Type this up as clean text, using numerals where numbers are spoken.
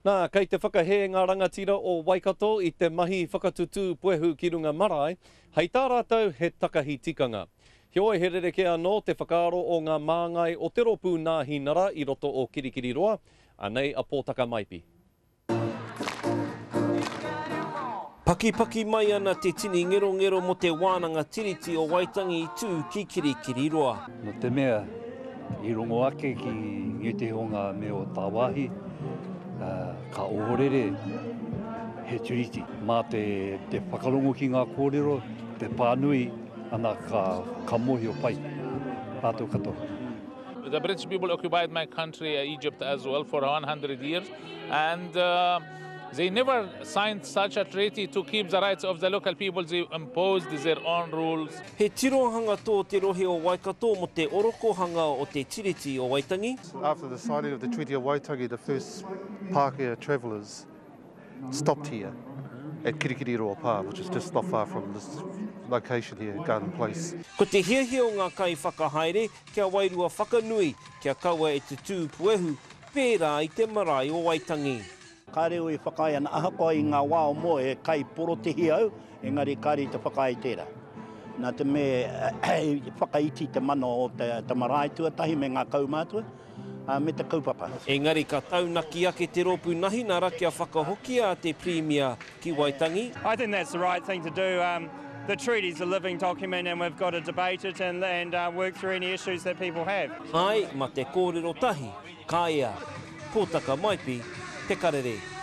Nā, kei te whakahē ngā rangatira o Waikato i te mahi whakatutū puehu ki runga marae, hei tā rātou he takahi tikanga. Heoi he rerekē anō te whakaaro o ngā māngai o te rōpū Nāhinara i roto o Kirikiriroa, anei a Pōtaka Maipi. Pakipaki mai ana te tini ngerongero mō te wānanga Tiriti o Waitangi i tū ki Kirikiriroa. Nō te mea i rongo ake ki ngētehi o ngā mea o tāwāhi, ka ohorere he tiriti. Mā te whakarongo ki ngā kōrero, te pānui, ana ka mōhio pai rātou katoa. The British people occupied my country, Egypt as well, for 100 years and uh, they never signed such a treaty to keep the rights of the local people. They imposed their own rules. He tirohanga tō te rohe o Waikato mō te orokohanga o te Tiriti o Waitangi. After the signing of the Treaty of Waitangi, the first Pākehā travellers stopped here at Kirikiriroa Pā, which is just not far from this location here, Garden Place. Ko te hiahia o ngā kaiwhakahaere kia wairua whakanui, kia kaua e tutū puehu, pērā i te marae o Waitangi. Kāre au e whakaae ana, ahakoa i ngā wā o mua he kaiporotehi au, engari kāre i te whakaae tērā. Nā te mea i whakaiti te mana o te marae tuatahi me ngā kaumātua, me te kaupapa. Engari ka taunaki ake te rōpū Nahinara kia whakahokia te Pirimia ki Waitangi. I think that's the right thing to do. The treaty's a living document and we've got to debate it and and work through any issues that people have. Āe, ma te kōrero tahi, ka ea. Pōtaka Maipi, Te Karere.